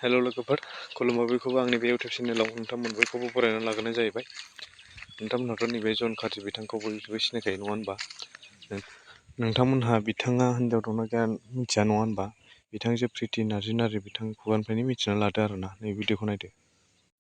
हेल' लोगोफोर खुलुमबाय बयखौबो आंनि बे इउटिउब चेनेलाव नोंथांमोन बयखौबो बरायनानै लाग्रोनाय जाहैबाय। नोंथांमोनहाथ' नैबे जन कार्जि बिथांखौ बयबो सिनायखायो नङा होनबा? नोंथांमोनहा बिथाङा हिन्जाव दंना गैया मिथिया नङा होनबा? बिथांजो प्रिति नार्जिनारि बिथां खुगानिफ्रायनो मिथिना लादो आरोना। नै भिडिअखौ नायदो।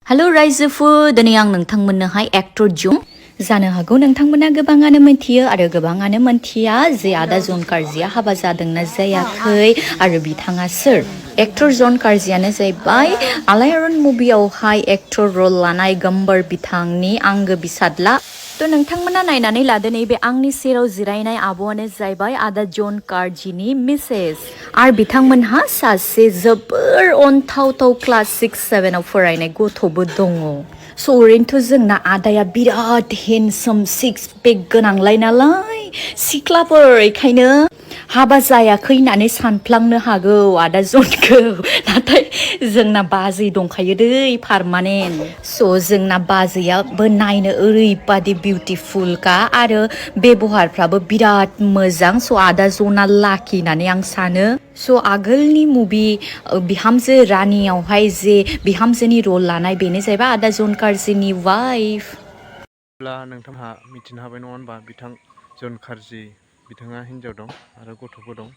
हेलो रायजोफोर, दिनै आं नोंथांमोननोहाय एक्टर जन जानो हागौ नोंथांमोना गोबाङानो मोनथियो आरो गोबाङानो मोनथिया जे आदा जन कार्जिया हाबा जादोंना जायाखै आरो बिथाङा सोर। एक्टर जन कार्जियानो जाहैबाय आलायारन मुभियावहाय एक्टर रल लानाय गम्बर बिथांनि आंगो बिसादला। थ' नोंथांमोना नायनानै लादो, नैबे आंनि सेराव जिरायनाय आब'आनो जाहैबाय आदा जन कार्जिनि मिसेस आरो बिथांमोनहा सासे जोबोर अनथावथाव क्लास 6-7 आव फरायनाय गथ'बो दङ। स' ओरैनोथ' जोंना आदाया बिराद हेन्डसाम सिक्स पेक गोनांलाय नालाय सिख्लाफोर एखायनो हाबा जायाखै होननानै सानफ्लांनो हागौ आदा जनखौ, नाथाय जोंना बाजै दंखायो दै पारमानेन्ट। स' जोंना बाजैयाबो नायनो ओरैबादि बिउटिफुलखा आरो बेबहारफ्राबो बिराद मोजां। स' आदा जना लाखि होननानै आं सानो। स' आगोलनि मुभि बिहामजो रानियावहाय जे बिहामजोनि रल लानाय बेनो जाहैबाय आदा जन कार्जिनि वाइफ। अब्ला नोंथांहा मिथिनो हाबाय नङा होनबा? बिथां जन कार्जि बिथाङा हिन्जाव दं आरो गथ'बो दं।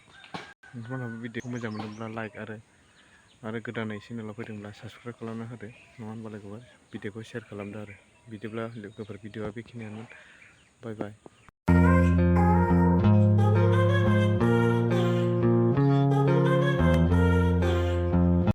नोंथांमोनहाबो भिडिअखौ मोजां मोनोब्ला लाइक आरो गोदानै चेनेलाव फैदोंब्ला साबस्क्राइब खालामना होदो नङा होनबा लोगोफोर? भिडिअखौ शेयार खालामदो आरो बिदिब्ला लोगोफोर भिडिअआ बेखिनियानो। बाय बाय।